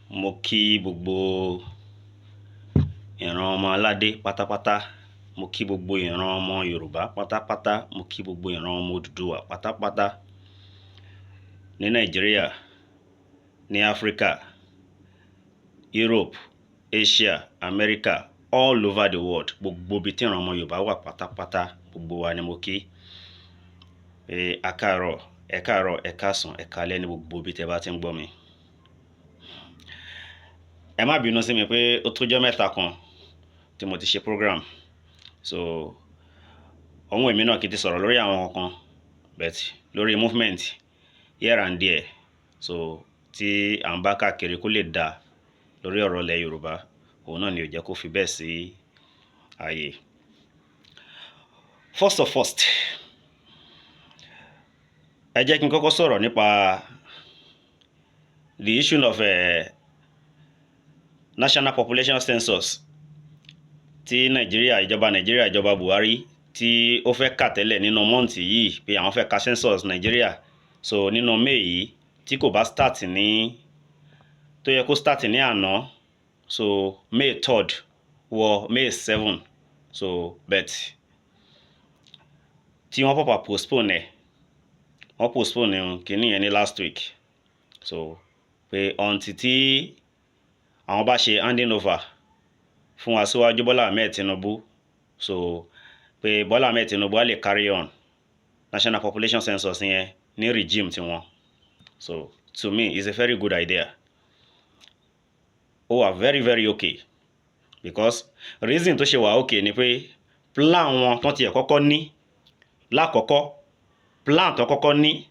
Mo kí gbogbo ìran ọmọ aládé pátápátá, mo kí gbogbo ìran ọmọ Yorùbá pátápátá, mo kí gbogbo ìran ọmọ Odùduwà pátápátá ní Nàìjíríà, ní Áfríkà, Europe, Asia, America, all over the world. Gbogbo ibi tí ìran ọmọ Yorùbá wà pátápátá, gbogbo wa ni mo kí. Pé a káàárọ̀, ẹ káàárọ̀, ẹ káàsán, ẹ káalẹ́ ní gbogbo ibi tí ẹ bá ti ń gbọ́ mi. Ẹ má bínú sí mi pé ó tójọ́ mẹ́ta kan tí mo ti ṣe program. So, ohun èmi náà kì í ti sọ̀rọ̀ lórí àwọn nǹkan kan, but lórí movement here and there. So, tí à ń bá káàkiri kó lè dá lórí ọ̀rọ̀ ilẹ̀ Yorùbá, òun náà ni ò jẹ́ kó fi bẹ́ẹ̀ sí ààyè. First of first, ẹ jẹ́ kí n kọ́kọ́ sọ̀rọ̀ nípa the issue of National Population Census tí Nàìjíríà, ìjọba Nàìjíríà, ìjọba Buhari tí ó fẹ́ kà tẹ́lẹ̀ nínú month yìí, pé àwọn fẹ́ ka census Nàìjíríà. So nínú May yìí, tí kò bá start ní tó yẹ kó start ní àná, so May 3rd wọ May 7. So but tí wọ́n pàpà postpone ẹ̀, wọ́n postpone kìíní yẹn ní last week. So pé until tí àwọn bá ṣe handing over fún Aṣíwájú Bọ́lá Ahmed Tinubu, so pé Bọ́lá Ahmed Tinubu á lè carry on National Population Census yẹn ní regime tiwọn. So to me, it's a very good idea. Ó wà very very okay, because reason tó ṣe wà okay ni pé plan wọn tó tiẹ̀ kọ́kọ́ ní lákọ̀ọ́kọ́, plan tó kọ́kọ́ ní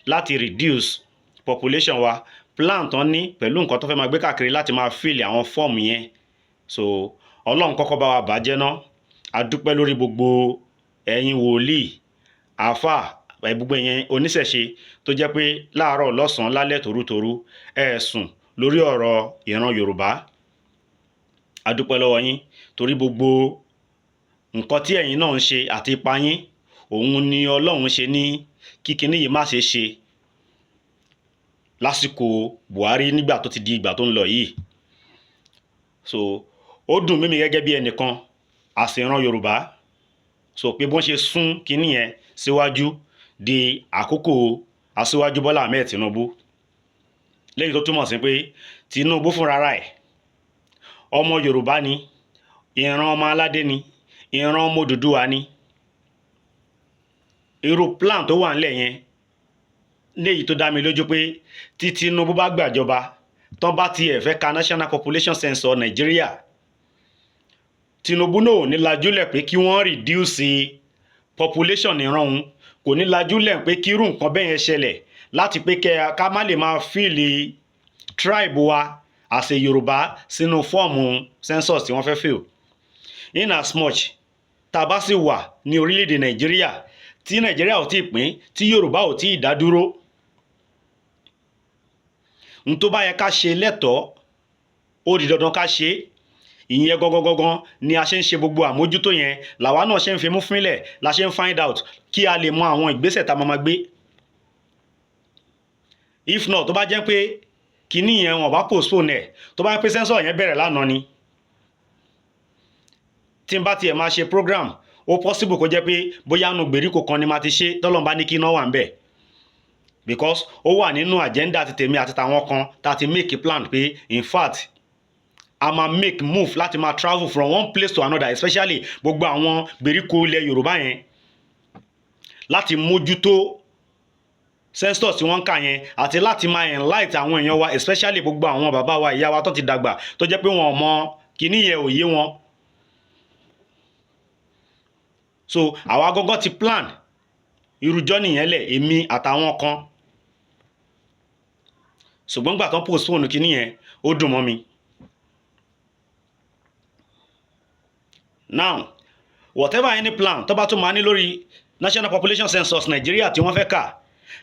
láti reduce population wa, plan tán ní pẹ̀lú nǹkan tó fẹ́ máa gbé káàkiri láti máa fill àwọn fọ́ọ̀mù yẹn. So Ọlọ́run kọ́kọ́ bá wa bàjẹ́ ná. A dúpẹ́ lórí gbogbo ẹ̀yin wòlíì, àáfàá, gbogbo ẹ̀yin oníṣẹ̀ṣe tó jẹ́ pé láàárọ̀, lọ́sàn-án, lálẹ́, tòrútòrú, ẹ sùn lórí ọ̀rọ̀ ìran Yorùbá. A dúpẹ́ lọ́wọ́ yín torí gbogbo nǹkan tí ẹ̀yin náà ń ṣe àti ipa yín, òun ni Ọlọ́run ṣe ní kí kinní yìí má ṣe ṣe lásìkò Buhari nígbà tó ti di ìgbà tó ń lọ yìí. So ó dùn mímí gẹ́gẹ́ bí ẹnìkan àṣìran Yorùbá, so pé bọ́n ṣe sún kinní yẹn síwájú di àkókò Aṣíwájú Bọ́lá Ahmed Tinubu, lẹ́yìn tó túmọ̀ sí pé Tinubu fúnra ẹ̀, ọmọ Yorùbá ni, ìran ọmọ aládé ni, ìran ọmọ Odùduwà ni. Irú plan tó wà nílẹ̀ yẹn léyìí tó dá mi lójú pé tí Tinubu bá gbàjọba tán, bá tiẹ̀ fẹ́ ka National Population Census Nàìjíríà, Tinubu náà ò ní lajúlẹ̀ pé kí wọ́n reduce population ìran òun, kò ní lajúlẹ̀ pé kí irú nǹkan bẹ́ẹ̀ yẹn ṣẹlẹ̀ láti pé ká má lè máa fill tribe wa as a Yorùbá sínú fọ́ọ̀mù census tí wọ́n fẹ́ fill. In as much tá a bá sì wà ní orílẹ̀-èdè Nàìjíríà, tí Nàìjíríà ò tí ì pín, tí Yorùbá ò tí ì dá dúró, n tó bá yẹ ká ṣe lẹ́tọ̀ọ́, ó di dandan ká ṣe é. Ìyẹn gangan gangan ni a ṣe ń ṣe gbogbo àmójútó yẹn, làwa náà ṣe ń fimú fínlẹ̀, la ṣe ń find out kí a lè mọ àwọn ìgbésẹ̀ tá a máa gbé. If not, tó bá jẹ́ pé kinní yẹn wọ́n bá postpone ẹ̀, tó bá jẹ́ pé census yẹn bẹ̀rẹ̀ lánàá ni, tí n bá tiẹ̀ máa ṣe program, ó possible kó jẹ́ pé bóyá nu gbèríko kan ni máa ti ṣe, tọ́lọ́n bá ní kí iná wà ń bẹ̀, because ó wà nínú agenda ti tèmi àti tàwọn kan tá a ti make plan pé in fact a máa make move láti máa travel from one place to another, especially gbogbo àwọn gbèríko ilẹ̀ Yorùbá yẹn, láti mójútó census tí wọ́n ń kà yẹn àti láti máa enlight àwọn èèyàn wa, especially gbogbo àwọn bàbá wa, ìyá wa tó ti dàgbà, tó jẹ́ pé wọn ò mọ kíní yẹn, ò yé wọn. So àwa gọ́gọ́ ti plan irújọ́ nìyẹn lẹ̀, èmi àtàwọn kan. Ṣùgbọ́n gbà tán postpone kíní yẹn, ó dùn mọ́ mi. Now, whatever any plan tó bá tún máa ní lórí National Population Census Nàìjíríà tí wọ́n fẹ́ kà,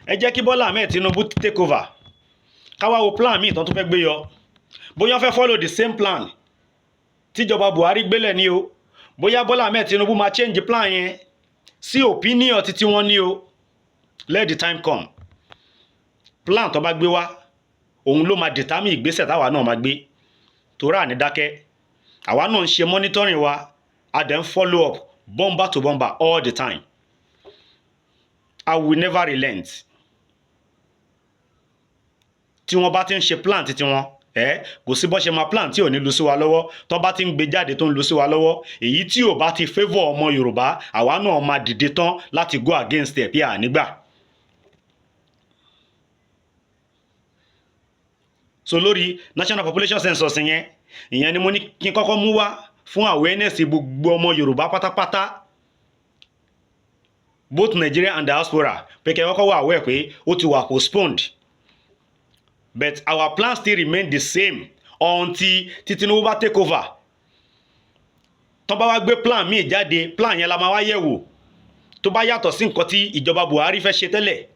ẹ jẹ́ kí Bọ́lá Ahmed Tinubu take over, ká wá wo plan míì tán tó fẹ́ gbé yọ. Bóyá wọ́n fẹ́ follow the same plan tíjọba Buhari gbélẹ̀ ní o, bóyá Bọ́lá Ahmed Tinubu máa change plan yẹn sí opinion títí wọ́n ní o, let the time come. Plan tó bá gbé wá, Òun ló máa determine ìgbésẹ̀ táwa náà máa gbé, torí àní dákẹ́. Àwa náà ń ṣe monitoring wa, a dẹ̀ ń follow up bomber to bomber all the time. I will never relent. Tí wọ́n bá ti ń ṣe plan títí wọn, ẹ kò sí bó ṣe máa plan tí ò ní lu sí wa lọ́wọ́. Tó bá ti ń gbé jáde tó ń lu sí wa lọ́wọ́, èyí tí ò bá ti favour ọmọ Yorùbá, àwa náà máa dìde tán láti go against ẹ̀ bí ànígbà. So lórí National Population Census yẹn, ìyẹn ni mo ní kí n kọ́kọ́ mú wá fún awareness gbogbo ọmọ Yorùbá pátápátá, both Nigeria and diaspora, pé kẹ́ kọ́kọ́ wà aware pé ó ti wà postponed, but our plan still remain the same until tí Tinubu bá take over. Tó bá wá gbé plan míì jáde, plan yẹn la máa wá yẹ̀ wò, tó bá yàtọ̀ sí nǹkan tí ìjọba Buhari fẹ́ ṣe tẹ́lẹ̀.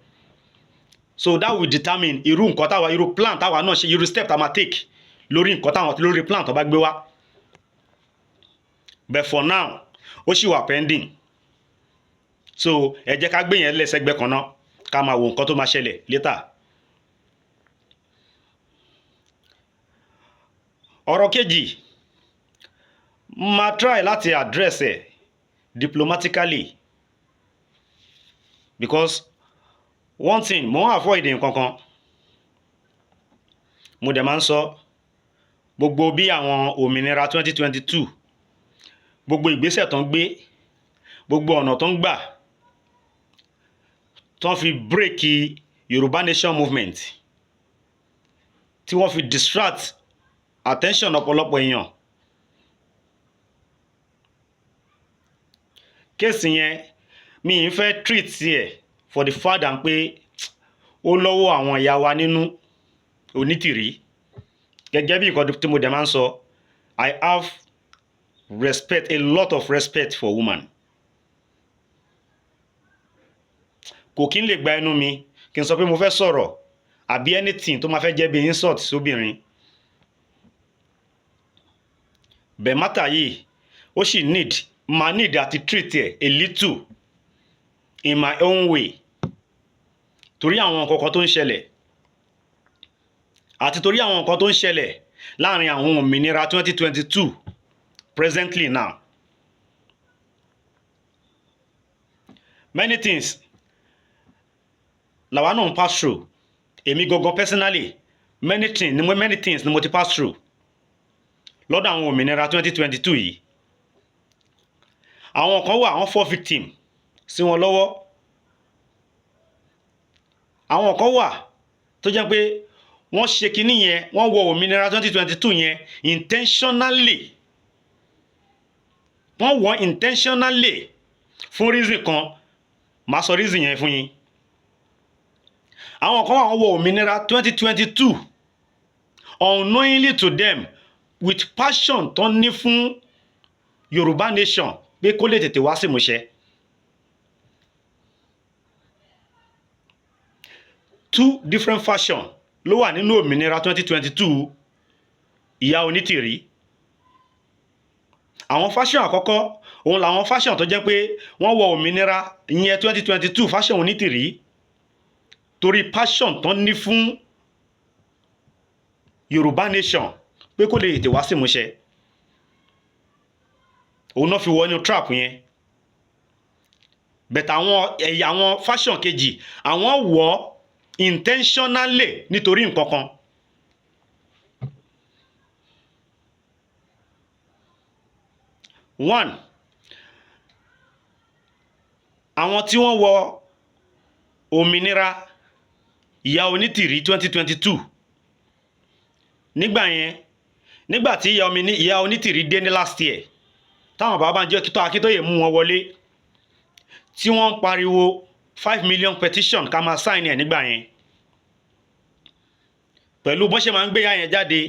So that will determine irú nǹkan táwa, irú plan táwa náà ṣe, irú step tá máa take lórí nǹkan táwọn, lórí plan tó bá gbé wá. But for now, ó ṣì wà pending. So ẹ jẹ́ ká gbé yẹn lẹ́sẹ̀gbẹ́ kan náà, ká máa wo nǹkan tó máa ṣẹlẹ̀ later. Ọ̀rọ̀ kejì, máa try láti address ẹ̀ diplomatically, because one thing mo ń avoid nǹkan kan, mo dẹ̀ máa ń sọ, gbogbo bí àwọn òmìnira 2022, gbogbo ìgbésẹ̀ tó ń gbé, gbogbo ọ̀nà tó ń gbà tó ń fi break Yorùbá Nation movement, tí wọ́n fi distract attention ọ̀pọ̀lọpọ̀ èèyàn. Case yẹn, mi ì fẹ́ treat ẹ̀ for the fact that pé ó lọ́wọ́ àwọn ìyá wa nínú Onítìrí. Gẹ́gẹ́ bí nǹkan tí mo dẹ̀ máa ń sọ, I have respect, a lot of respect for woman. Kò kí n lè gba ẹnu mi kí n sọ pé mo fẹ́ sọ̀rọ̀ àbí anything tó máa fẹ́ jẹ́ bí insult sóbìnrin. Bẹ̀ matter yìí, ó sì need, máa need àti treat ẹ̀ a little in my own way, torí àwọn nǹkan kan tó ń ṣẹlẹ̀, àti torí àwọn nǹkan tó ń ṣẹlẹ̀ láàrin àwọn òmìnira 2022 presently now. Many things làwa náà ń pass through. Èmi gangan personally, many things ni mo ti pass through lọ́dọ̀ àwọn òmìnira 2022 yìí. Àwọn kan wà, wọ́n fall victim sí wọn lọ́wọ́. Àwọn kan wà tó jẹ́ pé wọ́n ṣe kinní yẹn, wọ́n wọ òmìnira 2022 yẹn intentionally. Wọ́n wọ intentionally fún reason kan, màá sọ reason yẹn fún yín. Àwọn kan wà, wọ́n wọ òmìnira 2022 unknowingly to them, with passion tó ní fún Yorùbá Nation pé kó lè tètè wá sí ìmúṣẹ. Two different fashion ló wà nínú òmìnira 2022 ìyá Onítìrí. Àwọn fashion àkọ́kọ́, òun làwọn fashion tó jẹ́ pé wọ́n wọ òmìnira ìyẹn 2022 fashion Onítìrí torí passion tó ní fún Yorùbá Nation pé kó lè tètè wá sí ìmúṣẹ. Òun náà fi wọ inú trap yẹn. But àwọn ẹ̀yà, àwọn fashion kejì, àwọn wọ̀ intentionally nítorí nǹkan kan. One, àwọn tí wọ́n wọ òmìnira ìyá Onítìrí 2022 nígbà yẹn, nígbà tí ìyá Onítìrí dé ní last year, táwọn bàbá Bánjí Akíntóyè mú wọn wọlé, tí wọ́n ń pariwo 5 million petition ká máa sign ẹ̀ nígbà yẹn, pẹ̀lú bọ́n ṣe máa ń gbé ìyá yẹn jáde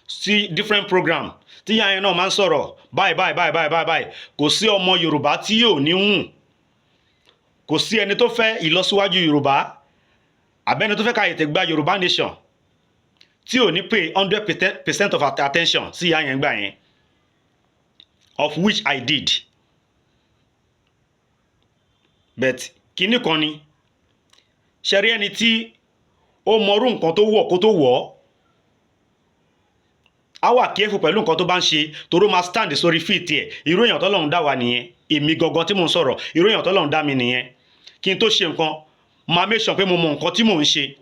sí different program, tí ìyá yẹn náà máa ń sọ̀rọ̀ báyìí báyìí báyìí báyìí báyìí báyìí. Kò sí ọmọ Yorùbá tí yóò ní hùn, kò sí ẹni tó fẹ́ ìlọsíwájú Yorùbá àbẹ́ni tó fẹ́ ká ètè gba Yorùbá Nation tí ò ní pay 100% of attention sí ìyá yẹn gbà yẹn, of which I did. But kinní kan ni ṣe rí, ẹni tí ó mọrú nǹkan tó wọ̀ kó tó wọ̀ ọ́. Á wà careful pẹ̀lú nǹkan tó bá ń ṣe, torí ó máa stand sórí feet ẹ̀. Irú èèyàn tọ́lọ́run dá wa nìyẹn. Èmi gangan tí mò ń sọ̀rọ̀, irú èèyàn tọ́lọ́run dá mi nìyẹn. Kí n tó ṣe nǹkan, máa make sure pé mo mọ nǹkan tí mò ń ṣe,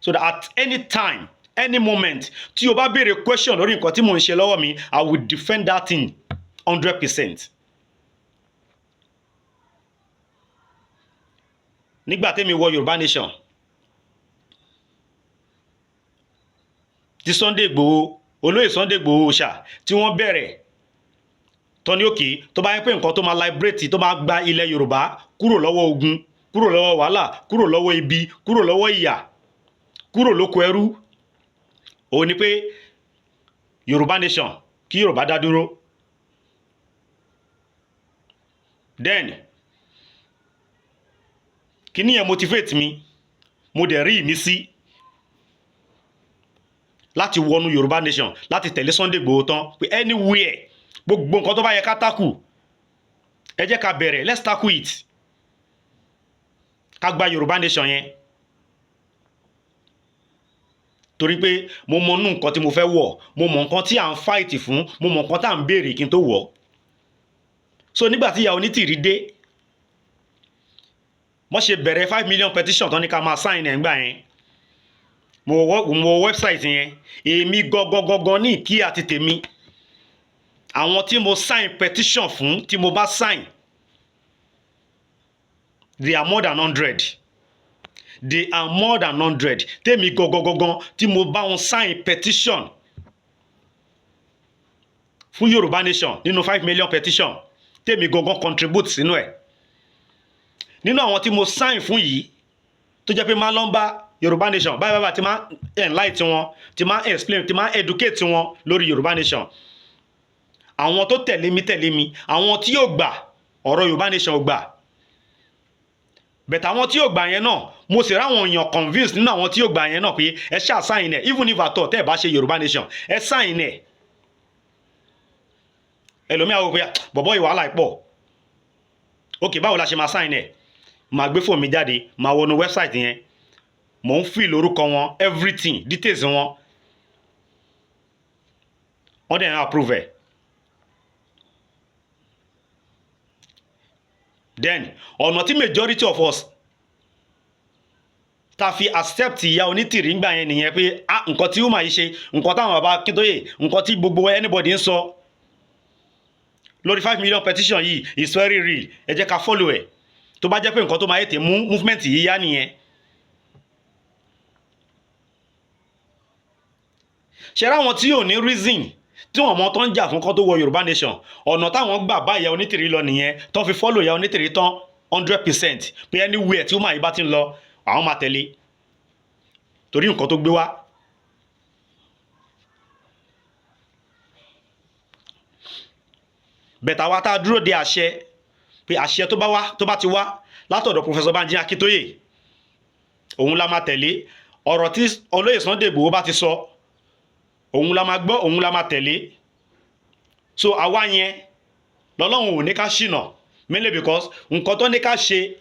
so that at any time, any moment tí o bá béèrè question lórí nǹkan tí mò ń ṣe lọ́wọ́ mi, I will defend that thing 100%. Nígbà tẹ́mi wọ Yorùbá Nation, tí Sunday Igboho, olóyè Sunday Igboho ṣá, tí wọ́n bẹ̀rẹ̀ tọ́ni òkè, tó bá yẹ pé nǹkan tó máa liberate, tó máa gba ilẹ̀ Yorùbá kúrò lọ́wọ́ ogun, kúrò lọ́wọ́ wàhálà, kúrò lọ́wọ́ ibi, kúrò lọ́wọ́ ìyà, kúrò lóko ẹrú, òun ni pé Yorùbá Nation, kí Yorùbá dá dúró. Then kíní yẹn motivate mi, mo dẹ̀ rí ìmísí láti wọnú Yorùbá Nation, láti tẹ̀lé Sunday Igboho tán, pé anywhere, gbogbo nǹkan tó bá yẹ ká tackle, ẹ jẹ́ ká bẹ̀rẹ̀, let's tackle it, ká gba Yorùbá Nation yẹn. Torí pé mo mọ nú nǹkan tí mo fẹ́ wọ̀, mo mọ nǹkan tí à ń fight fún, mo mọ nǹkan tá à ń béèrè kí n tó wọ̀. So nígbà tí ìyá Onítìrí dé, wọ́n ṣe bẹ̀rẹ̀ 5 million petition tán ní ká máa sign ẹ̀. Ńgbà yẹn, mo wọ website yẹn. Èmi gangan gangan ní ìkí àti tèmi, àwọn tí mo sign petition fún, tí mo bá sign, they are more than 100. They are more than 100 tèmi gangan gangan tí mo bá wọn sign petition fún Yorùbá Nation. Nínú 5 million petition tèmi gangan contribute sínú ẹ̀, nínú àwọn tí mo sign fún yìí, tó jẹ́ pé máa lọ ń bá Yorùbá Nation báyìí báyìí, tí máa enlight wọn, tí máa explain, tí máa educate wọn lórí Yorùbá Nation, àwọn tó tẹ̀lé mi tẹ̀lé mi, àwọn tí yóò gbà ọ̀rọ̀ Yorùbá Nation ò gbà bẹ̀tẹ̀, àwọn tí yóò gbà yẹn náà, mo sì ráwọn èèyàn convince nínú àwọn tí yóò gbà yẹn náà pé ẹ ṣáà sign ẹ̀, even if at all tẹ́ ẹ bá ṣe Yorùbá Nation, ẹ sign ẹ̀. Ẹlòmíà wò pé bọ̀bọ̀ yìí, wàhálà pọ̀. Ok, báwo la ṣe máa sign ẹ̀? Máa gbé fóònù mi jáde, máa wọnú website yẹn, mò ń fill orúkọ wọn, everything, details wọn, wọ́n dẹ̀ ń approve ẹ̀. Then ọ̀nà tí majority of us ta fi accept ìyá Onítìrí ńgbà yẹn nìyẹn, pé ah, nǹkan tí woman yìí ṣe, nǹkan táwọn bàbá Akíntóyè, nǹkan tí gbogbo anybody ń sọ lórí 5 million petition yìí is very real. Ẹ jẹ́ ká follow ẹ̀. Tó bá jẹ́ pé nǹkan tó máa tètè mú movement yìí yá nìyẹn. Ṣe ráwọn tí ò ní reason, tí wọn mọ tó ń jà fún kán tó wọ Yorùbá Nation, ọ̀nà táwọn gbà bá ìyá Onítìrí lọ nìyẹn, tó fi follow ìyá Onítìrí tán 100%, pé anywhere tí woman yìí bá ti ń lọ, àwọn máa tẹ̀lé, torí nǹkan tó gbé wá. Bẹ̀tà wa tá a dúró de àṣẹ, pé àṣẹ tó bá wá, tó bá ti wá látọ̀dọ̀ Professor Banji Akíntóyè, òun la máa tẹ̀lé. Ọ̀rọ̀ tí olóyè Sunday Igboho bá ti sọ, òun la máa gbọ́, òun la máa tẹ̀lé. So àwa yẹn lọ́lọ́run ò ní ká ṣìnà, mainly because nǹkan tó ní ká ṣe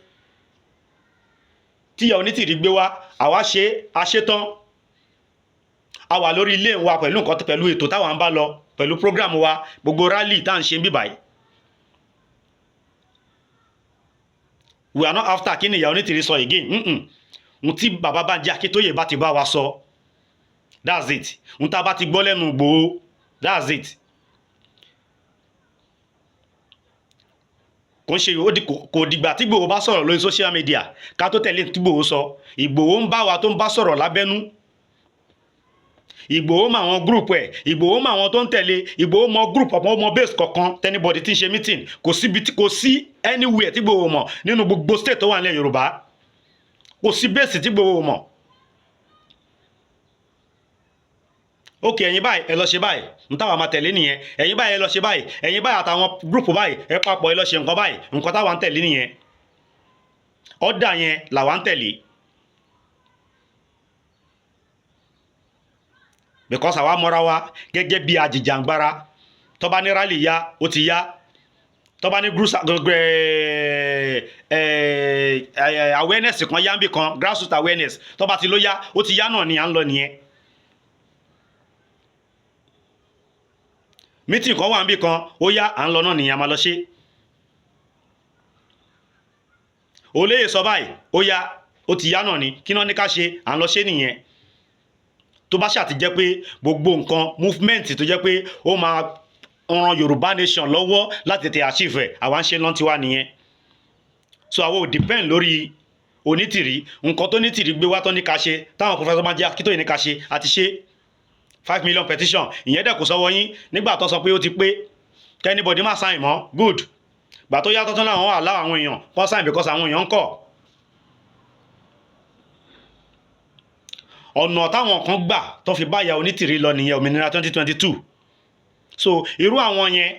tíyà Onítìrí gbé wá, àwa ṣe àṣetán, a wà lórí ilé wa pẹ̀lú nǹkan, pẹ̀lú ètò táwa ń bá lọ, pẹ̀lú program wa, gbogbo rally tá à ń ṣe ń bíbáyìí. We are not after kí ni ìyá Onítìrí sọ again. N tí bàbá Bánjí Akíntóyè bá ti bá wa sọ, that's it. N tá a bá ti gbọ́ lẹ́nu Ìgbòho, that's it. Kò ń ṣe kò dìgbà tí Ìgbòho bá sọ̀rọ̀ lórí social media ká tó tẹ̀lé tí Ìgbòho sọ. Ìgbòho ń bá wa tó ń bá sọ̀rọ̀ lábẹ́nú. Ìgbòho mọ àwọn group ẹ̀, Ìgbòho mọ àwọn tó ń tẹ̀lé, Ìgbòho mọ group ọ̀pọ̀, mọ base kọ̀ọ̀kan anybody tí ń ṣe meeting. Kò síbi, kò sí anywhere tí Ìgbòho mọ̀ nínú gbogbo state tó wà nílẹ̀ Yorùbá. Kò sí base tí Ìgbòho mọ̀. Ok, ẹ̀yin báyìí, ẹ lọ ṣe báyìí, n táwa máa tẹ̀lé nìyẹn. Ẹ̀yin báyìí, ẹ lọ ṣe báyìí. Ẹ̀yin báyìí àtàwọn group báyìí, ẹ papọ̀, ẹ lọ ṣe nǹkan báyìí. Nǹkan táwa ń tẹ̀lé nìyẹn. Ọ̀dà yẹn làwa ń tẹ̀lé, because àwa mọ́ra wa gẹ́gẹ́ bí ajìjàngbara. Tó bá ní rally ya, ó ti yá. Tó bá ní group awareness kan yá níbì kan, grassroots awareness, tó bá ti ló yá, ó ti yá náà ni à ń lọ nìyẹn. Meeting kan wà níbì kan, ó yá, à ń lọ náà nìyẹn, a máa lọ ṣe. Olóyè sọ báyìí, ó yá, ó ti yá náà ni. Kí náà ní ká ṣe, à ń lọ ṣe nìyẹn. Tó bá ṣáà ti jẹ́ pé gbogbo nǹkan movement tó jẹ́ pé ó máa ran Yorùbá nation lọ́wọ́ láti tètè achieve ẹ̀, àwa ń ṣe lọ́n tiwa nìyẹn. So àwọn ò depend lórí Onítìrí. Nǹkan tó Nítìrí gbé wá tó ní ká ṣe, táwọn Professor Banji Akíntóyè ní ká ṣe, àti ṣe 5 million petition. Ìyẹn dẹ̀ kò sọ́wọ́ yín. Nígbà tó sọ pé ó ti pé, k'anybody má sign mọ́, good. Gbà tó yàtọ̀ tán láwọn wà láwọn àwọn èèyàn kọ́ sign because àwọn èèyàn ń kọ̀. Ọ̀nà táwọn kan gbà tó fi báyà Onítìrí lọ nìyẹn, òmìnira 2022. So irú àwọn yẹn,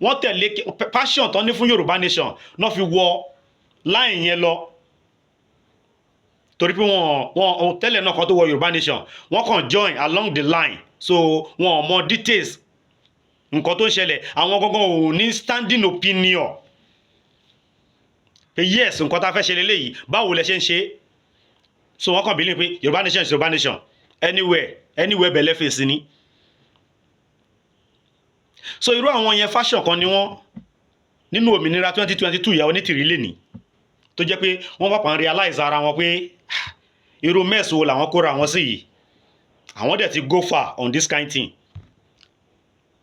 wọ́n tẹ̀lé passion tó ní fún Yorùbá nation náà fi wọ line yẹn lọ, torí pé wọ́n tẹ́lẹ̀ náà kan tó wọ Yorùbá nation, wọ́n kàn join along the line, so wọn ò mọ details nǹkan tó ń ṣẹlẹ̀. Àwọn gangan ò ní standing opinion pé yes, nǹkan tá a fẹ́ ṣe leléyìí, báwo lẹ ṣe ń ṣe. So wọ́n kàn bí ní pé Yorùbá nation is Yorùbá nation, anywhere anywhere bẹ̀lẹ̀ fèsì ni. So irú àwọn yẹn, faction kan ni wọ́n nínú òmìnira 2022. Ìyá Onítìrí lè ní tó jẹ́ pé wọ́n pàpà ń realize ara wọn pé, "Ah, irú mess wo làwọn kóra wọn sí yìí?" Àwọn dẹ̀ ti go far on this kind thing.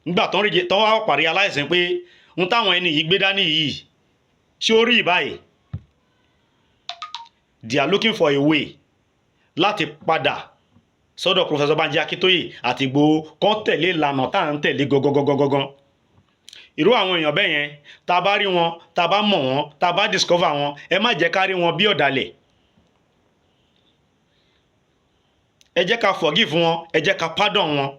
Nígbà tó ń rí tó wá pàpà realize pé ń táwọn ẹni yìí gbé dání yìí, ṣé ó rí báyìí? They are looking for a way láti padà sọ́dọ̀ Professor Banji Akíntóyè àti Ìgbòho, kán tẹ̀lé ìlànà tá à ń tẹ̀lé gangan. Irú àwọn èèyàn bẹ́ẹ̀ yẹn, tá a bá rí wọn, tá a bá mọ̀ wọn, tá a bá discover wọn, ẹ má jẹ́ ká rí wọn bí ọ̀dàlẹ̀. Ẹ jẹ́ ká forgive wọn, ẹ jẹ́ ká pardon wọn.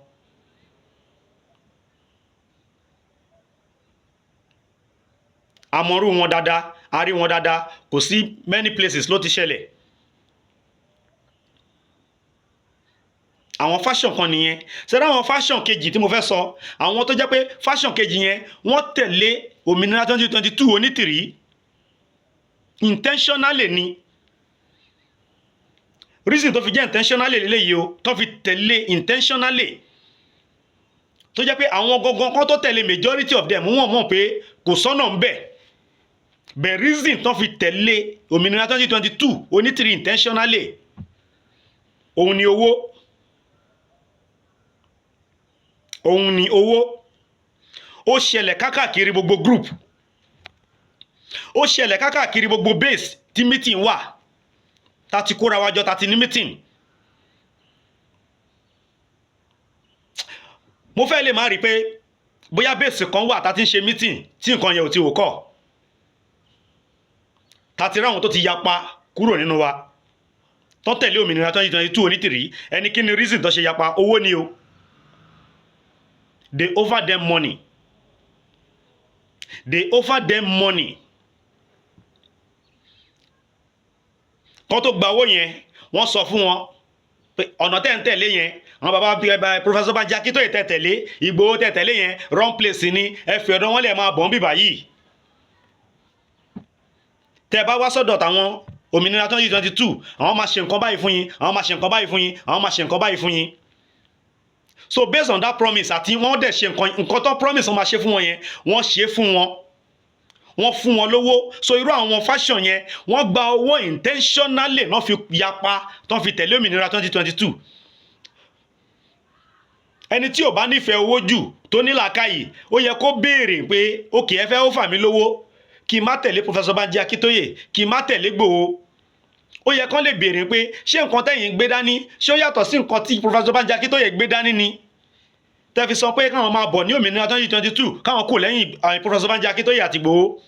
Àmọ́rú wọn dáadáa, a rí wọn dáadáa, kò sí many places ló ti ṣẹlẹ̀. Àwọn faction kan nìyẹn. Ṣẹlẹ̀ àwọn faction kejì tí mo fẹ́ sọ, àwọn tó jẹ́ pé faction kejì yẹn, wọ́n tẹ̀lé òmìnira 2022 Onítìrí intentionally ni. Reason tó fi jẹ́ intentionally lélẹ́yìí o, tó fi tẹ̀lé intentionally, tó jẹ́ pé àwọn gangan kan tó tẹ̀lé, majority of them, wọ́n mọ̀ pé kò sọ́nà ń bẹ̀ bẹ̀. Reason tó fi tẹ̀lé òmìnira 2022 Onítìrí intentionally, òun ni owó, òun ni owó. Ó ṣẹlẹ̀ kákàkiri gbogbo group, ó ṣẹlẹ̀ kákàkiri gbogbo base tí meeting wà, ta ti kóra wájọ, ta ti ní meeting. Mo fẹ́ lè má rí i pé bóyá base kan wà ta ti ń ṣe meeting tí nǹkan yẹn ò ti wò kọ́, ta ti ráwọn tó ti yapa kúrò nínú wa tó tẹ̀lé òmìnira 2022 Onítìrí. Ẹni kí ni reason tó ṣe yapa? Owó ni o. They offer them money, they offer them money. Kó tó gba owó yẹn, wọ́n sọ fún wọn pé ọ̀nà tẹ́ ń tẹ̀lé yẹn, àwọn bàbá bíi Professor Banji Akíntóyè tẹ́ tẹ̀lé, Ìgbòho tẹ́ tẹ̀lé yẹn, wrong place ni. Ẹ fi ọ̀dọ̀ wọn lẹ̀, máa bọ̀ ń bìbà yìí. Tẹ́ bá wá sọ́dọ̀ tàwọn òmìnira 2022, àwọn máa ṣe nǹkan báyìí fún yín, àwọn máa ṣe nǹkan báyìí fún yín, àwọn máa ṣe nǹkan báyìí fún yín. So based on that promise, àti wọ́n dẹ̀ ṣe nǹkan tó promise wọ́n máa ṣe fún wọn yẹn, wọ́n ṣe fún wọn, wọ́n fún wọn lówó. So irú àwọn faction yẹn, wọ́n gba owó intentionally náà fi yapa tó fi tẹ̀lé òmìnira 2022. Ẹni tí ò bá nífẹ̀ẹ́ owó jù, tó ní làákàyè, ó yẹ kó béèrè pé, okay, ẹ fẹ́ ó fà mí lówó kí n má tẹ̀lé Professor Banji Akíntóyè, kí n má tẹ̀lé Ìgbòho. Ó yẹ kán lè béèrè pé, ṣé nǹkan tẹ̀yìn gbé dání, ṣé ó yàtọ̀ sí nǹkan tí Professor Banji Akíntóyè gbé dání ni tẹ́ fi sọ pé káwọn máa bọ̀ ní òmìnira 2022, káwọn kù lẹ́yìn Professor Banji Akíntóyè àti Ìgbòho?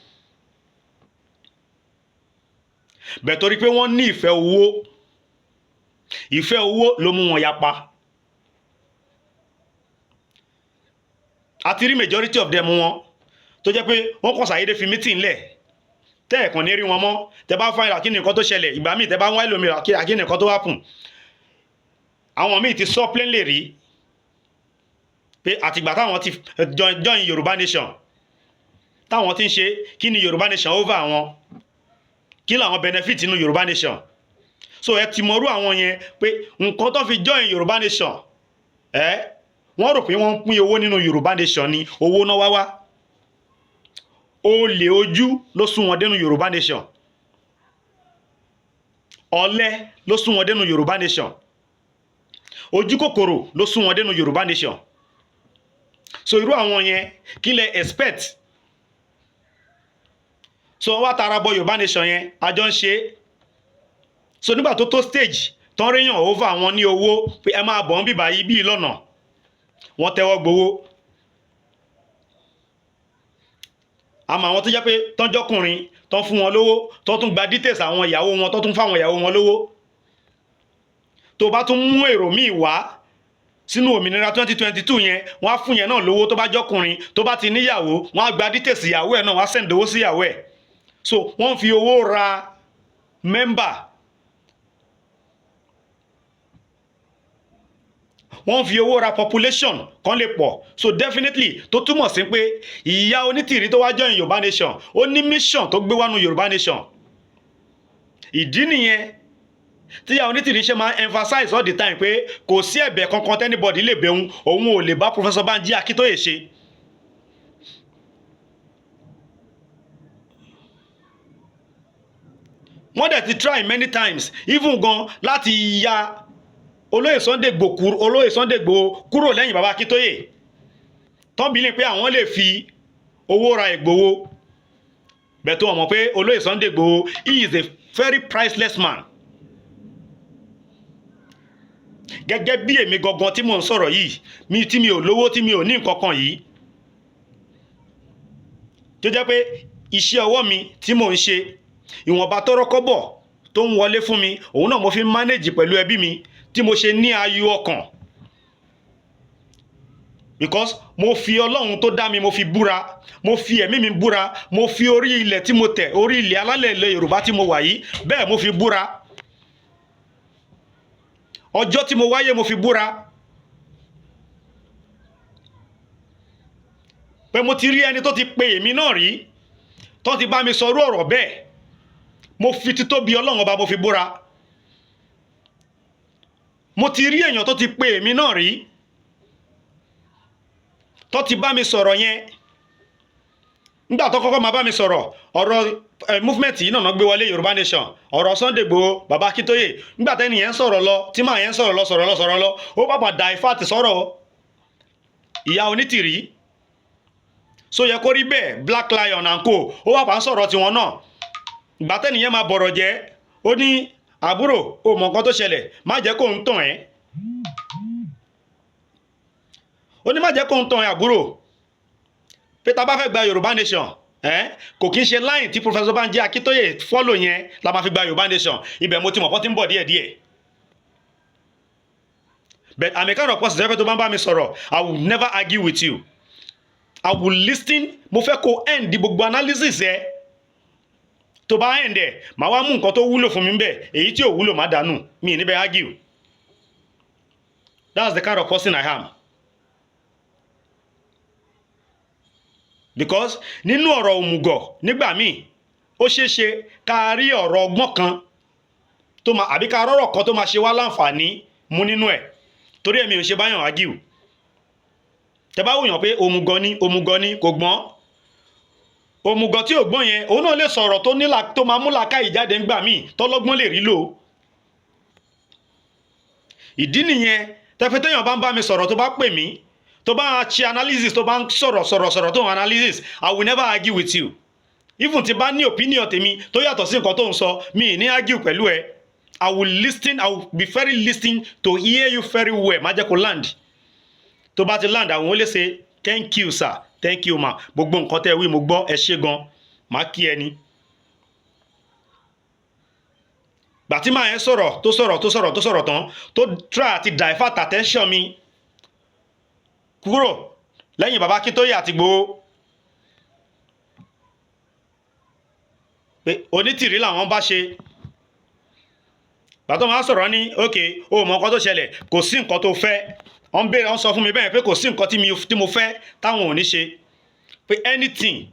Bẹ̀ torí pé wọ́n ní ìfẹ́ owó, ìfẹ́ owó ló mú wọn yapa. Àti rí majority of them wọn tó jẹ́ pé wọ́n kàn ṣàyédé fi meeting lẹ̀, tẹ́ ẹ̀ kàn ní rí wọn mọ́. Tẹ́ bá find out kí ni nǹkan tó ṣẹlẹ̀, ìgbà míì tẹ́ bá ń wá ẹlòmíràn kí ni nǹkan tó happen. Àwọn míì ti sọ plainly rí pé àtìgbà táwọn ti join Yorùbá nation, táwọn ti ń ṣe, kí ni Yorùbá nation over àwọn, kí làwọn benefit inú Yorùbá nation? So ẹ ti mọrú àwọn yẹn pé nǹkan tó fi join Yorùbá nation, ẹ Wọ́n rò pé wọ́n ń pín owó nínú Yorùbá Nation ni. Owó náà wá wá, olè ojú ló sún wọn dénú Yorùbá Nation, ọ̀lẹ ló sún wọn dénú Yorùbá Nation, ojú kòkòrò ló sún wọn dénú Yorùbá Nation. So irú àwọn yẹn, kí lẹ expect? So wọ́n wá tara bọ Yorùbá Nation yẹn, àjọ ń ṣe. So nígbà tó tó stage tán, ríyàn over àwọn ní owó pé ẹ máa bọ̀ ń bíbá yìí bíi lọ́nà, wọ́n tẹ́wọ́ gbowó. Àmọ́ àwọn tó jẹ́ pé tọ́jọ́kùnrin tán fún wọn lówó, tó tún gba details àwọn ìyàwó wọn, tó tún fáwọn ìyàwó wọn lówó. Tó bá tún mú èrò míì wá sínú òmìnira 2022 yẹn, wọ́n á fún yẹn náà lówó. Tó bá jọ́kùnrin, tó bá ti níyàwó, wọ́n á gba details ìyàwó ẹ̀ náà, wọ́n á send owó sí ìyàwó ẹ̀. So wọ́n fi owó ra member, wọ́n fi owó ra population kan lè pọ̀. So definitely, tó túmọ̀ sí pé ìyá Onítìrí tó wá join Yorùbá Nation, ó ní mission tó gbé wánu Yorùbá Nation. Ìdí nìyẹn tí ìyá Onítìrí ṣe máa ń emphasize all the time pé kò sí ẹ̀bẹ̀ kankan t'anybody lè bẹ̀ òun, òun ò lè bá Professor Banji Akíntóyè ṣe. Wọ́n dẹ̀ ti try many times, even gan láti ya olóyè Sunday Igboho, olóyè Sunday Igboho kúrò lẹ́yìn bàbá Akíntóyè, tán bí ní pé àwọn lè fi owó ra Ìgbòho bẹ́ẹ̀, tó wọ́n mọ̀ pé olóyè Sunday Igboho, he is a very priceless man. Gẹ́gẹ́ bí èmi gangan tí mò ń sọ̀rọ̀ yìí, mi tí mi ò lówó, tí mi ò ní nǹkan kan yìí, tó jẹ́ pé iṣẹ́ ọwọ́ mi tí mò ń ṣe, ìwọ̀nba tọ́rọ́ kọ́bọ̀ tó ń wọlé fún mi, òun náà mo fi ń manage pẹ̀lú ẹbí mi, tí mo ṣe ní ayọ̀ ọkàn, because mo fi Ọlọ́run tó dá mi, mo fi búra, mo fi ẹ̀mí mi búra, mo fi orí ilẹ̀ tí mo tẹ̀, orí ilẹ̀ alálẹ̀ ilẹ̀ Yorùbá tí mo wà yìí, bẹ́ẹ̀ mo fi búra, ọjọ́ tí mo wáyé mo fi búra pé mo ti rí ẹni tó ti pe èmi náà rí, tó ti bá mi sọrú ọ̀rọ̀ bẹ́ẹ̀. Mo fi títóbi Ọlọ́run Ọba, mo fi búra, mo ti rí èèyàn tó ti pe èmi náà rí, tó ti bá mi sọ̀rọ̀ yẹn. Nígbà tó kọ́kọ́ máa bá mi sọ̀rọ̀, ọ̀rọ̀ movement yìí náà gbé wọlé, Yorùbá Nation, ọ̀rọ̀ Sunday Igboho, bàbá Akíntóyè. Nígbà tẹ́ni yẹn ń sọ̀rọ̀ lọ, tí màá yẹn ń sọ̀rọ̀ lọ, sọ̀rọ̀ lọ, sọ̀rọ̀ lọ, ó pàpà divert sọ̀rọ̀ ìyá Onítìrí. So yẹ kó rí bẹ́ẹ̀, Black Lion and co, ó wà pa ń sọ̀rọ̀ tiwọn náà. Ìgbà tẹ́ni yẹn máa bọ̀rọ̀ jẹ́, ó ní, "Àbúrò, o mọ̀ nǹkan tó ṣẹlẹ̀, má jẹ́ kó ń tàn ẹ́." Ó ní, "Má jẹ́ kó ń tàn ẹ́, àbúrò, pé tá a bá fẹ́ gba Yorùbá Nation ẹ́, kò kí ń ṣe line tí Professor Banji Akíntóyè follow yẹn la máa fi gba Yorùbá Nation." Ibẹ̀ mo ti mọ̀ kọ́ ti ń bọ̀ díẹ̀díẹ̀. But I'm a kind of person tó bá ń bá mi sọ̀rọ̀, I will never argue with you. I will listen. Mo fẹ́ kó end gbogbo analysis ẹ. Tó bá end ẹ̀, màá wá mú nǹkan tó wúlò fún mi bẹ́ẹ̀, èyí tí ò wúlò má dànù. Mi níbẹ̀ argue. That's the kind of person I am, because nínú ọ̀rọ̀ òmùgọ̀, nígbà míì ó ṣeé ṣe ká rí ọ̀rọ̀ ọgbọ́n kan tó máa, àbí ká rọ́rọ̀ kan tó máa ṣe wá láǹfààní mú nínú ẹ̀. Torí èmi ò ṣe báyàn argue. Tẹ bá wòyàn pé òmùgọ̀ ni, òmùgọ̀ ni, kò gbọ́n, òmùgọ̀ tí ò gbọ́n yẹn, òun náà lè sọ̀rọ̀ tó nílà, tó máa mú làákàyè jáde ńgbà míì, tọ́lọ́gbọ́n lè rí lò. Ìdí nìyẹn tẹfẹ́ téèyàn bá ń bá mi sọ̀rọ̀, tó bá pè mí, tó bá ṣe analysis, tó bá ń sọ̀rọ̀ sọ̀rọ̀ sọ̀rọ̀, tó ń analysis, I will never argue with you. Even tí bá ní opinion tèmi tó yàtọ̀ sí nǹkan tó ń sọ, mi ì ní argue pẹ̀lú ẹ. I will listen. I will be very listening to hear you very well. Má jẹ́ kó land. Tó bá ti land, àwọn ó lè ṣe, "Thank you, sir. Thank you, ma. Gbogbo nǹkan tẹ́ ẹ wí, mo gbọ́. Ẹ ṣé gan." Má kí ẹni. Gbàtí màá yẹn sọ̀rọ̀, tó sọ̀rọ̀, tó sọ̀rọ̀, tó sọ̀rọ̀ tán, tó try àti divert attention mi kúrò lẹ́yìn bàbá Akíntóyè àti Ìgbòho, pé Onítìrí làwọn bá ṣe. Gbàtọ́ máa sọ̀rọ̀ ní, "Ok, o mọ nǹkan tó ṣẹlẹ̀, kò sí nǹkan tó fẹ́." Wọ́n béèrè, wọ́n sọ fún mi bẹ́ẹ̀ pé kò sí nǹkan tí mo fẹ́ táwọn ò ní ṣe, pé anything.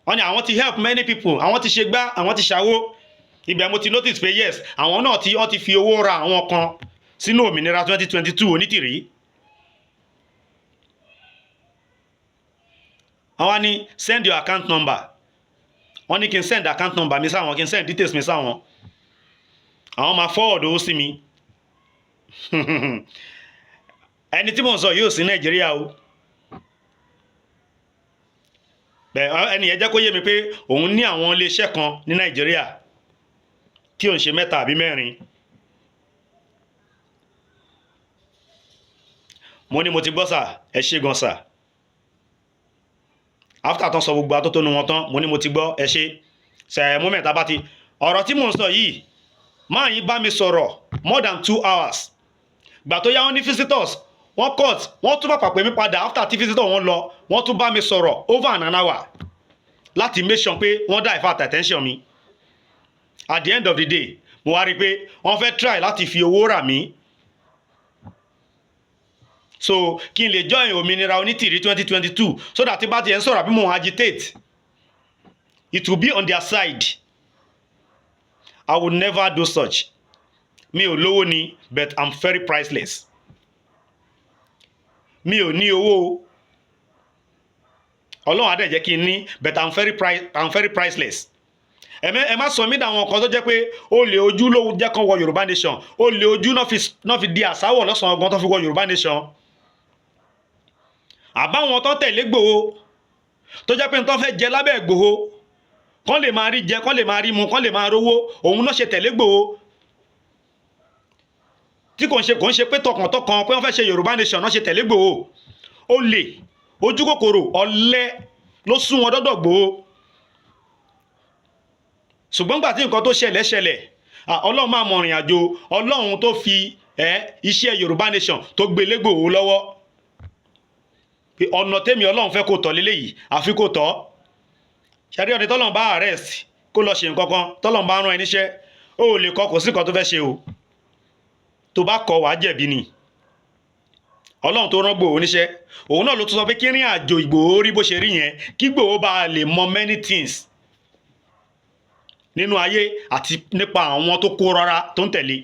Wọ́n ní àwọn ti help many people, àwọn ti ṣe gbá, àwọn ti ṣàwó. Ibẹ̀ mo ti notice pé yes, àwọn náà ti wọ́n ti fi owó ra àwọn kan sínú òmìnira 2022 Onítìrí. Wọ́n wá ní, "Send your account number." Wọ́n ní kí n send account number mi sáwọn, kí n send details mi sáwọn, àwọn máa forward owó sí mi. Ẹni tí mò ń sọ yóò sí Nàìjíríà o. Bẹ́ẹ̀ ẹni yẹn jẹ́ kó yé mi pé òun ní àwọn iléeṣẹ́ kan ní Nàìjíríà tí òun ṣe mẹ́ta àbí mẹ́rin. Mo ní mo ti gbọ́ sà, ẹ ṣé gan sà. After tán sọ gbogbo atótónu wọn tán, mo ní mo ti gbọ́, ẹ ṣé ṣe. Moment bá ti ọ̀rọ̀ tí mò ń sọ yìí, máa yín bá mi sọ̀rọ̀ more than 2 hours. Gbà tó yá, wọ́n ní visitors, wọ́n cut. Wọ́n tún pàpà pè mí padà after tí visitor wọn lọ. Wọ́n tún bá mi sọ̀rọ̀ over an hour láti make sure pé wọ́n divert attention mi. At the end of the day, mo wá rí i pé wọ́n fẹ́ try láti fi owó rà mí, so kí n lè join Òmìnira Onítìrí 2022, so that tí bá tiẹ̀ ń sọ̀rọ̀ àbí mo agitate, it will be on their side. I will never do such. Mi ò lówó ni, but I'm very priceless. Mi ò ní owó, Ọlọ́run á dẹ̀ jẹ́ kí n ní, but I'm very priceless. Ẹ má sọ mí dàwọn kan tó jẹ́ pé ó lè ojú ló jẹ́ kán wọ Yorùbá Nation. Ó lè ojú náà fi di àsáwọ̀ lọ́sàn-án ọgbọ́n tó fi wọ Yorùbá Nation, àbáwọn tó tẹ̀lé Ìgbòho, tó jẹ́ pé tó fẹ́ jẹ lábẹ́ Ìgbòho, kán lè máa rí jẹ, kán lè máa rí mu, kán lè máa rówó, òun náà ṣe tẹ̀lé Ìgbòho, tí kò ń ṣe pé tọkàntọkàn pé wọ́n fẹ́ ṣe Yorùbá Nation náà ṣe tẹ̀lé Ìgbòho. Ó lè ojú kòkòrò, ọ̀lẹ ló sún wọn dọ́dọ̀ Ìgbòho. Ṣùgbọ́n gbà tí nǹkan tó ṣẹlẹ̀ ṣẹlẹ̀, Ọlọ́run máa mọ ìrìn àjò. Ọlọ́run tó fi iṣẹ́ Yorùbá Nation tó gbé lé Ìgbòho lọ́wọ́ pé ọ̀nà tèmi Ọlọ́run fẹ́ kó tọ̀ léléyìí, àfi kó tọ̀. Ṣẹ́rí ọ̀nà tọ́lọ́run bá arrest kó lọ ṣe nǹkan kan, tọ́lọ́run bá rán ẹ níṣẹ́, ó lè kọ, kò sí nǹkan tó fẹ́ ṣe o. Tó bá kọ, wàá jẹ̀bi ni. Ọlọ́run tó rán Ìgbòho níṣẹ́, òun náà ló tún sọ pé kí rìn àjò Ìgbòho rí bó ṣe rí yẹn, kí Ìgbòho bá lè mọ many things nínú ayé àti nípa àwọn tó kó rọra tó ń tẹ̀lé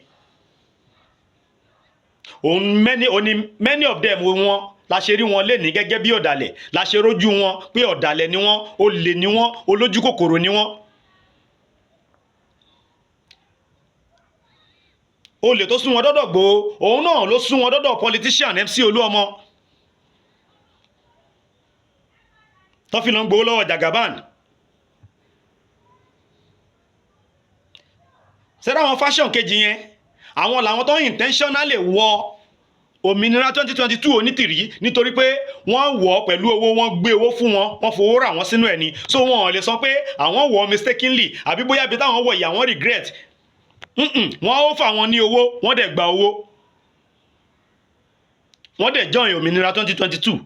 òun. Many oní many of them, wọn la ṣe rí wọn lénìí gẹ́gẹ́ bí ọ̀dàlẹ̀, la ṣe rójú wọn pé ọ̀dàlẹ̀ ni wọ́n, olè ni wọ́n, olójú kòkòrò ni wọ́n. Olè tó sún wọn dọ́dọ̀ Ìgbòho, òun náà ló sún wọn dọ́dọ̀ politician MC Olúọmọ tó fi lọ ń gbowó lọ́wọ́ Jagaban. Sẹ́dá àwọn faction kejì yẹn, àwọn làwọn tó intentionally wọ Òmìnira 2022 Onítìrí, nítorí pé wọ́n wọ̀ pẹ̀lú owó, wọ́n gbé owó fún wọn, wọ́n fowó rà wọ́n sínú ẹ̀ ni. So wọn ò lè sọ pé àwọn wọ̀ mistakenly, àbí bóyá ibi táwọn wọ̀ yìí àwọn regret. Wọ́n ó fà wọ́n ní owó, wọ́n dẹ̀ gba owó, wọ́n dẹ̀ join Òmìnira 2022.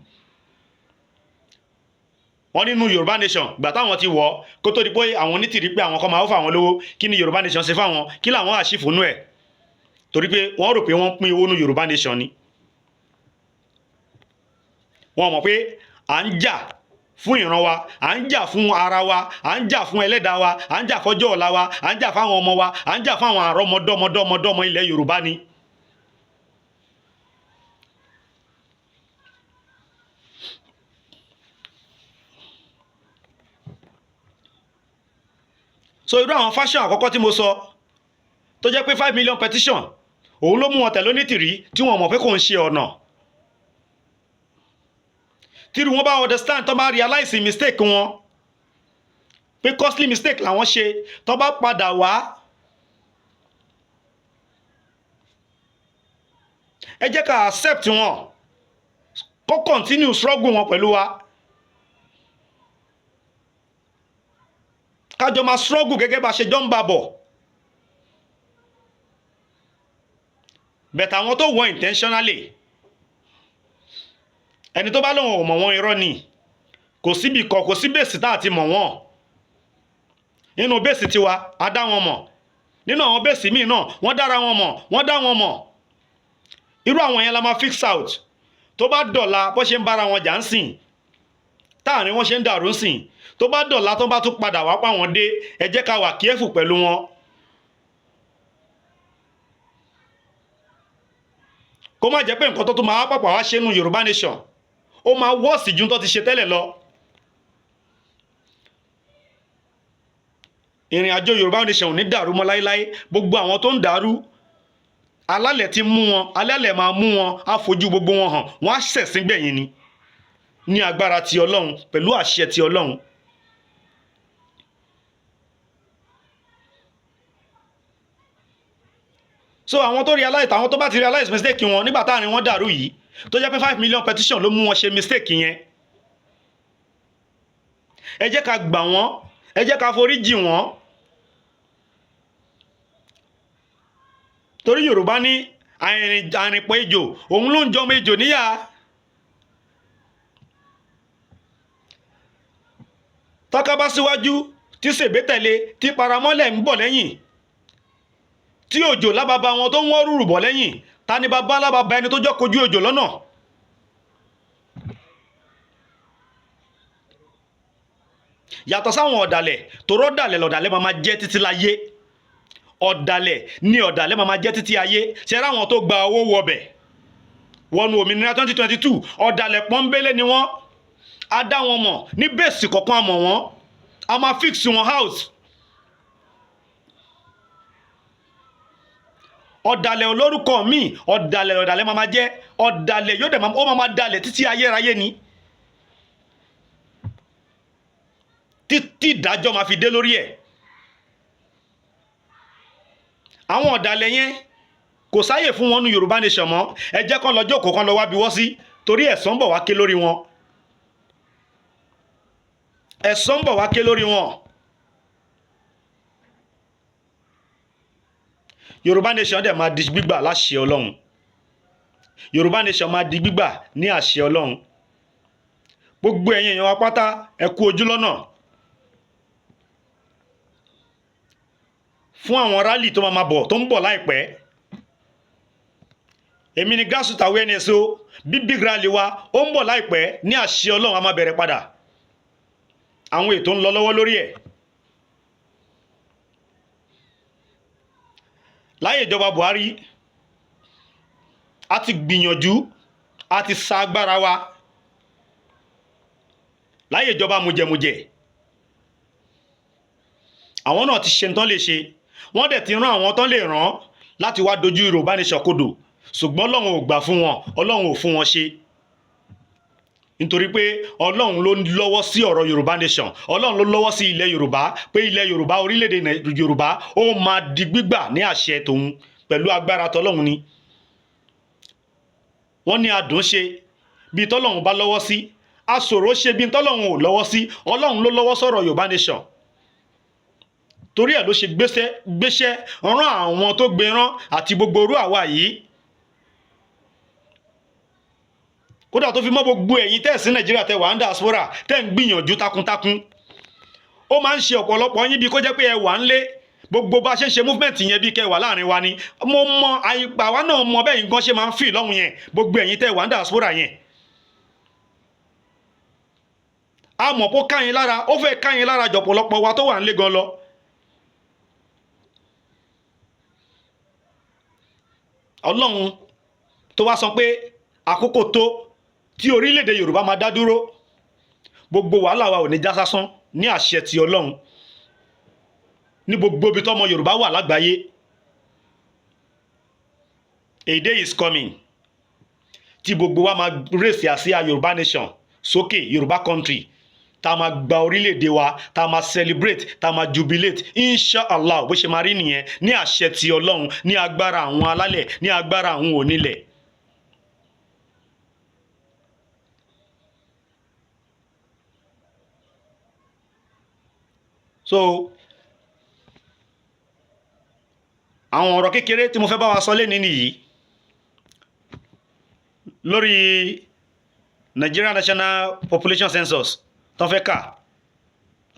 Wọ́n nínú Yorùbá Nation gbà táwọn ti wọ̀, kó tó di pé àwọn Onítìrí pé àwọn kan máa ó fà wọ́n lówó, kí ni Yorùbá Nation ṣe fáwọn? Kí làwọn àṣìfò nú ẹ̀? Torí pé wọ́n rò pé wọ́n pín owó ní Yorùbá Nation ni. Wọ́n mọ̀ pé à ń jà fún ìran wa, à ń jà fún ara wa, à ń jà fún ẹlẹ́dàá wa, à ń jà fọ́jọ́ ọ̀la wa, à ń jà fáwọn ọmọ wa, à ń jà fáwọn àrọ́mọdọ́mọdọ́mọdọ́mọ ilẹ̀ Yorùbá ni. So irú àwọn faction àkọ́kọ́ tí mo sọ, tó jẹ́ pé 5 million petition òun ló mú wọn tẹ̀lé Onítìrí, tí wọ́n mọ̀ pé kò ń ṣe ọ̀nà, tírú wọn bá understand, tó bá realize mistake wọn, pé costly mistake làwọn ṣe, tó bá padà wá, ẹ jẹ́ ká accept wọn, kó continue struggle wọn pẹ̀lú wa, kájọ máa struggle gẹ́gẹ́ bá ṣe jọ ń bá bọ̀. But àwọn tó wọ intentionally, ẹni tó bá lóun ò mọ̀ wọ́n, irọ́ ni. Kò síbi kọ, kò sí base tá àti mọ̀ wọ́n. Nínú base tiwa, a dá wọn mọ̀. Nínú àwọn base míì náà, wọ́n dára wọn mọ̀, wọ́n dá wọn mọ̀. Irú àwọn yẹn la máa fix out. Tó bá dọ̀la, bó ṣe ń bára wọn jà ń sìn, táàrin wọn ṣe ń dàrú ń sìn, tó bá dọ̀la, tó bá tún padà wá pa wọn dé, ẹ jẹ́ ká wà careful pẹ̀lú wọn. Kó má jẹ́ pé nǹkan tó tún máa pàpà wá ṣe nínú Yorùbá Nation, ó máa worse ju tó ti ṣe tẹ́lẹ̀ lọ. Ìrìn àjò Yorùbá Nation ò ní dàrú mọ́ láéláé. Gbogbo àwọn tó ń dàrú, alálẹ̀ ti mú wọn, alálẹ̀ máa mú wọn, á fojú gbogbo wọn hàn, wọ́n á ṣẹ̀sín gbẹ̀yìn ni, ní agbára ti Ọlọ́run, pẹ̀lú àṣẹ ti Ọlọ́run. So àwọn tó realize, àwọn tó bá ti realize mistake wọn nígbà táàrin wọn dàrú yìí, tó jẹ́ pé 5 million petition ló mú wọn ṣe mistake yẹn, ẹ jẹ́ ká gbà wọ́n, ẹ jẹ́ ká forí jì wọ́n, torí Yorùbá ní àrìnpọ̀ ejò òun ló ń jọmọ ejò níyà. Tọ́ka bá síwájú, tí sèbé tẹ̀lé, tí paramọ́lẹ̀ ń bọ̀ lẹ́yìn, tí òjò lábàbà wọn tó ń wọ́n rúrù bọ̀ lẹ́yìn, ta ni bàbá lábàbà ẹni tó jọ́ kojú òjò lọ́nà? Yàtọ̀ sáwọn ọ̀dàlẹ̀, torọ́ ọ̀dàlẹ̀ lọ̀dàlẹ̀ máa ma jẹ́ títí láyé. Ọ̀dàlẹ̀ ni ọ̀dàlẹ̀ máa ma jẹ́ títí ayé. Ṣe ráwọn tó gba owó wọbẹ̀ wọnú òmìnira 2022, ọ̀dàlẹ̀ pọ́nbélé ni wọ́n. Á dá wọn mọ̀ ní base kọ̀ọ̀kan, àmọ̀ wọn, a máa fix wọn out. Ọ̀dàlẹ̀ olórúkọ míì, ọ̀dàlẹ̀ ọ̀dàlẹ̀ máa ma jẹ́. Ọ̀dàlẹ̀ yóò dẹ̀ ó máa ma dalẹ̀ títí ayérayé ni, títí ìdájọ́ máa fi dé lórí ẹ̀. Àwọn ọ̀dàlẹ̀ yẹn, kò sáyè fún wọn ní Yorùbá Nation mọ́. Ẹ jẹ́ kán lọ jókòó, kán lọ wá bí wọ́n sí, torí ẹ̀san ń bọ̀ wá ké lórí wọn. Ẹ̀san ń bọ̀ wá ké lórí wọn. Yorùbá Nation dẹ̀ máa di gbígbà láṣẹ Ọlọ́run. Yorùbá Nation máa di gbígbà ní àṣẹ Ọlọ́run. Gbogbo ẹ̀yin èèyàn wa pátá, ẹ kú ojú lọ́nà fún àwọn rally tó máa ma bọ̀, tó ń bọ̀ láìpẹ́. Èmi ni grassroots awareness o. Bí big rally wa ó ń bọ̀ láìpẹ́, ní àṣẹ Ọlọ́run, a máa bẹ̀rẹ̀ padà. Àwọn ètò ń lọ lọ́wọ́ lórí ẹ̀. Láyé ìjọba Buhari, a ti gbìyànjú, a ti sa agbára wa. Láyé ìjọba mujẹmujẹ, àwọn náà ti ṣe tán lè ṣe, wọ́n dẹ̀ ti rán àwọn tán lè rán láti wá dojú Yorùbá Nation kodò, ṣùgbọ́n Ọlọ́run ò gbà fún wọn, Ọlọ́run ò fún wọn ṣe, nítorí pé Ọlọ́run ló lọ́wọ́ sí ọ̀rọ̀ Yorùbá Nation. Ọlọ́run ló lọ́wọ́ sí ilẹ̀ Yorùbá, pé ilẹ̀ Yorùbá, orílẹ̀-èdè Yorùbá, ó máa di gbígbà ní àṣẹ tòun pẹ̀lú agbára tọlọ́run ni. Wọ́n ní adùn ṣe bí tọ́lọ́run bá lọ́wọ́ sí, aṣòro ṣe bí tọ́lọ́run ò lọ́wọ́ sí. Ọlọ́run ló lọ́wọ́ sọ̀rọ̀ Yorùbá Nation, torí ẹ̀ ló ṣe gbéṣẹ́ gbéṣẹ́ rán àwọn tó gbé rán àti gbogbo orú àwa yìí, kódà tó fi mọ́ gbogbo ẹ̀yin tẹ́ sí Nàìjíríà, tẹ́ wà ń diaspora, tẹ́ ń gbìyànjú takuntakun. Ó máa ń ṣe ọ̀pọ̀lọpọ̀ yín bí kó jẹ́ pé ẹ wà ń lé. Gbogbo bá ṣe ń ṣe movement yẹn, bí kẹ́ wà láàrin wa ni. Mo mọ àwa náà mọ bẹ́ẹ̀ nǹkan ṣe máa ń fì lọ́hùn yẹn. Gbogbo ẹ̀yin tẹ́ wà ń diaspora yẹn, a mọ̀ pé ó ká yín lára, ó fẹ́ ká yín lára jọ̀pọ̀lọpọ̀ wa tó wà ń lé gan lọ. Ọlọ́run tó wá sọ pé àkókò tó tí orílẹ̀-èdè Yorùbá máa dá dúró, gbogbo wàhálà wa ò ní já sásán ní àṣẹ ti Ọlọ́run. Ní gbogbo ibi tọ́mọ Yorùbá wà lágbàáyé, a day is coming tí gbogbo wa máa raise àsíá Yorùbá Nation sókè, Yorùbá country, tá a máa gba orílẹ̀-èdè wa, tá a máa celebrate, tá a máa jubilate, inshallah. Bó ṣe máa rí nìyẹn ní àṣẹ ti Ọlọ́run, ní agbára àwọn alálẹ̀, ní agbára àwọn onílẹ̀. So àwọn ọ̀rọ̀ kékeré tí mo fẹ́ bá wa sọ lénìí nìyí lórí Nigeria National Population Census tó fẹ́ kà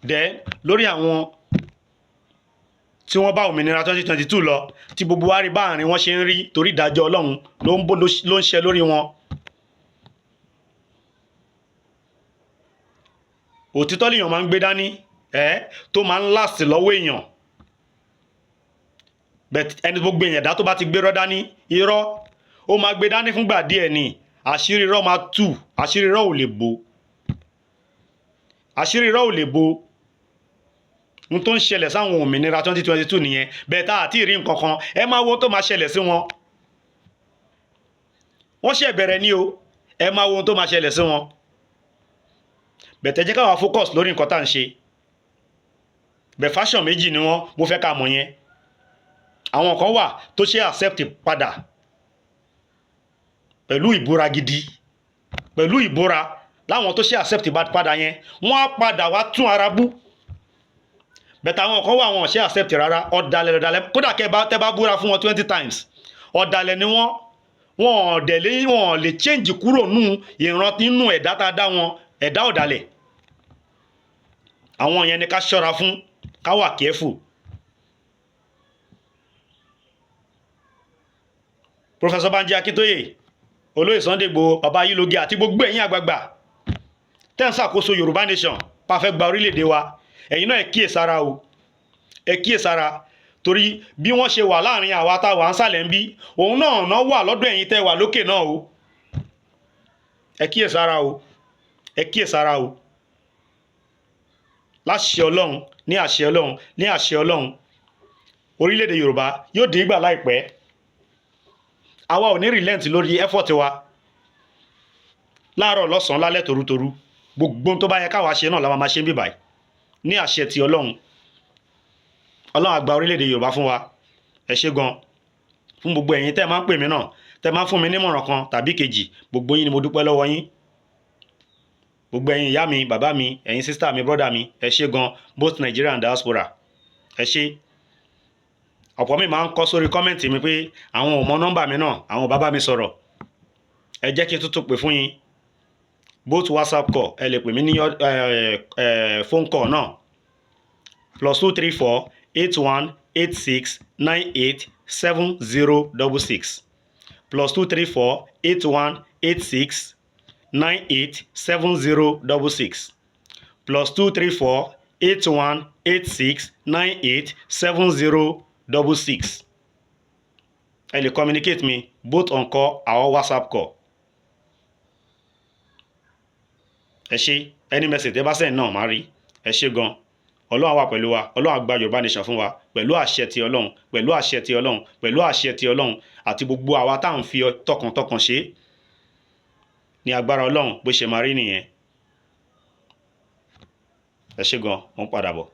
dẹ́, lórí àwọn tí wọ́n bá òmìnira 2022 lọ, tí gbogbo wa rí báàrin wọn ṣe ń rí, torí ìdájọ́ Ọlọ́run ló ń ṣe lórí wọn. Òtítọ́ lèèyàn máa ń gbé dání ẹ́ tó máa ń last lọ́wọ́ èèyàn, but ẹni gbogbo èèyàn dá tó bá ti gbérọ́ dání, irọ́ ó máa gbé dání fúngbà díẹ̀ ni, àṣírí irọ́ máa tú. Àṣírí irọ́ ò lè bò, àṣírí irọ́ ò lè bò. N tó ń ṣẹlẹ̀ sáwọn òmìnira 2022 nìyẹn. Bẹ́ẹ̀ tá àti rí nǹkan kan, ẹ máa wo ohun tó máa ṣẹlẹ̀ sí wọn. Wọ́n ṣẹ̀ bẹ̀rẹ̀ ní o. Ẹ máa wo ohun tó máa ṣẹlẹ̀ sí wọn. Bẹ̀tẹ̀ jẹ́ káwa focus lórí nǹkan tá à ń ṣe. Bẹ̀ faction méjì ni wọ́n. Mo fẹ́ ká mọ̀ yẹn. Àwọn kan wà tó ṣe accept padà pẹ̀lú ìbúra gidi, pẹ̀lú ìbúra. Láwọn tó ṣe accept padà yẹn, wọ́n á padà wá tún ara bú. Bẹ̀tẹ̀ àwọn kan wà, wọn ò ṣe accept rárá. Ọ̀dàlẹ̀ ọ̀dàlẹ̀. Kódà kẹ́ bá tẹ́ bá búra fún wọn 20 times, ọ̀dàlẹ̀ ni wọ́n. Wọn ò dẹ̀ lé, wọn ò lè change kúrò nù ìran nínú ẹ̀dá tá a dá wọn, ẹ̀dá ọ̀dàlẹ̀. Àwọn yẹn ni ká ṣọ́ra fún, ká wà careful. Professor Banji Akintoye, Olóyè Sunday Igboho, Baba Ayílóge àti gbogbo ẹ̀yin àgbààgbà tẹ́ ń ṣàkóso Yorùbá Nation pa fẹ́ gba orílẹ̀-èdè wa, ẹ̀yin náà, ẹ kíyèsára o, ẹ kíyèsára, torí bí wọ́n ṣe wà láàrin àwa tá a wà ń sàlẹ̀ ń bí, òun náà náà wà lọ́dọ̀ ẹ̀yin tẹ́ wà lókè náà o. Ẹ kíyèsára o, ẹ kíyèsára o. Láṣẹ Ọlọ́run, ní àṣẹ Ọlọ́run, ní àṣẹ Ọlọ́run, orílẹ̀-èdè Yorùbá yóò dín ìgbà láìpẹ́. Àwa ò ní relent lórí effort wa, láàárọ̀, lọ́sàn-án, lálẹ́, tòrútòrú. Gbogbo ohun tó bá yẹ káwa ṣe náà la máa ṣe ń bíbáyìí ní àṣẹ ti Ọlọ́run. Ọlọ́run á gba orílẹ̀-èdè Yorùbá fún wa. Ẹ ṣé gan fún gbogbo ẹ̀yin tẹ́ ẹ máa ń pè mí náà, tẹ́ ẹ máa ń fún mi nímọ̀ràn kan tàbí kejì. Gbogbo yín ni mo dúpẹ́ lọ́wọ́ yín. Gbogbo ẹ̀yin ìyá mi, bàbá mi, ẹ̀yin sister mi, brother mi, ẹ ṣé gan, both Nigeria and diaspora, ẹ ṣé. Ọ̀pọ̀ mi máa ń kọ sórí comment mi pé àwọn ò mọ nọ́mbà mi náà, àwọn ò bá bá mi sọ̀rọ̀. Ẹ jẹ́ kí n tuntun pè fún yín. Both WhatsApp call, ẹ lè pè mí ní phone call náà: +234 81 86 98 70 66, +234 81 86 98 70 66, +234 81 86 98 70 66. Ẹ lè communicate mi both on call or WhatsApp call. Ẹ ṣé. Any message tẹ́ bá send náà, máa rí. Ẹ ṣé gan. Ọlọ́run wà pẹ̀lú wa. Ọlọ́run á gba Yorùbá Nation fún wa pẹ̀lú àṣẹ ti Ọlọ́run, pẹ̀lú àṣẹ ti Ọlọ́run, pẹ̀lú àṣẹ ti Ọlọ́run, àti gbogbo àwa tá à ń fi tọkàntọkàn ṣe ní agbára Ọlọ́run. Bó ṣe máa rí nìyẹn. Ẹ ṣé gan, mo ń padà bọ̀.